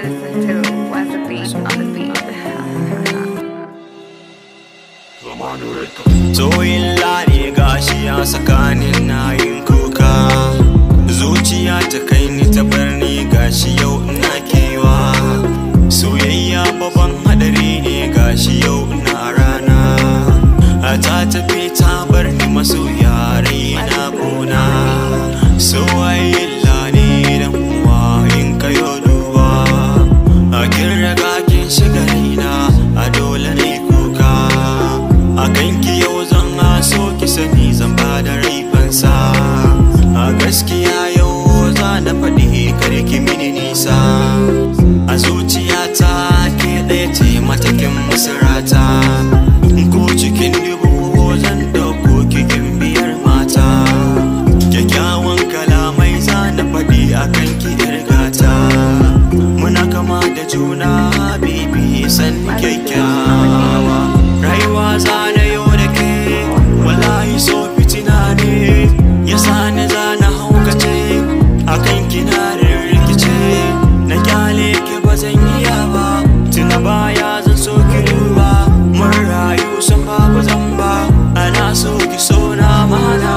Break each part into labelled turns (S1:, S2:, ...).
S1: to listen to was the beat on the beat.
S2: Soyin ne gashi a tsakanin na yin kuka, zuciya ta kai ni ta bar ni gashi yau ina kewa. Soyayya babban hadari ne gashi yau ina rana, ta tafi ta bar ni masoya rai na kuna. Soyayya ne dan uwa in kayo duba, a kin riga kin shiga raina a dole ne kuka. A kanki yau zan so ki sani zan bada rai fansa, a gaskiya yau za na faɗi kar ki mini nisa. A zuciyata ke ɗaya ce matakin masarata, ko cikin dubu zan ɗauko ki biyar mata. Kyakkyawan kalamai za na faɗi a kanki yar gata, muna kama da juna bibi san kyakkyawa. Rayuwa za na yau da ke wallahi so fitina ne, ya sani za na haukace a kanki na rikice. Na kyale ke ba zan iya ba, tuna baya zan so ki duba. Mun rayu san babu zamba, ana so ki so na mana.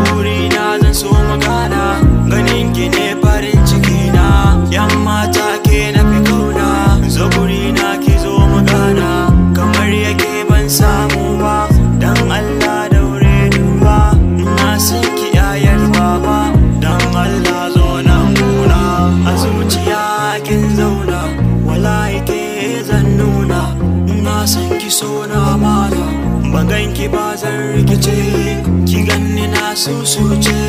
S2: Burina zan so magana, ganin ki ne farin ciki na. Yan mata ke na fi kauna, zo gurina ki zo magana. Kamar yake ban samu ba, dan Allah daure duba. Ina son ki yayar baba, dan Allah zo nan gona. A zuciya kin zauna, wallahi ke zan nuna. Ina son ki so na mana, ban ganki ba zan rikice. Ki ganni na susuce,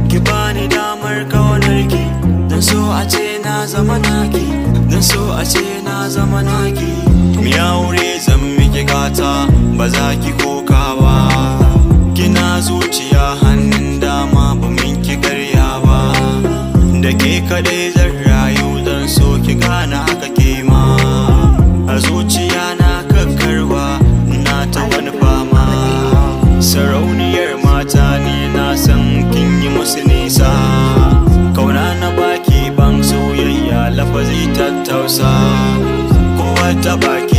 S2: ki bani damar kaunar ki. Dan so a ce na zama naki, dan so a ce na zama naki. Mi aure zan miki gata, ba za ki koka ba. Kina zuciya hannun dama ba min ki karya ba. Da ke kaɗai zan rayu zan so ki gane haka ke ma. A zuciya na kakkarwa na ta wani fama. Sarauniyar mata ne na san kin yi musu nisa. Kauna na baki ban soyayya lafazi tattausa. Kowa ta baki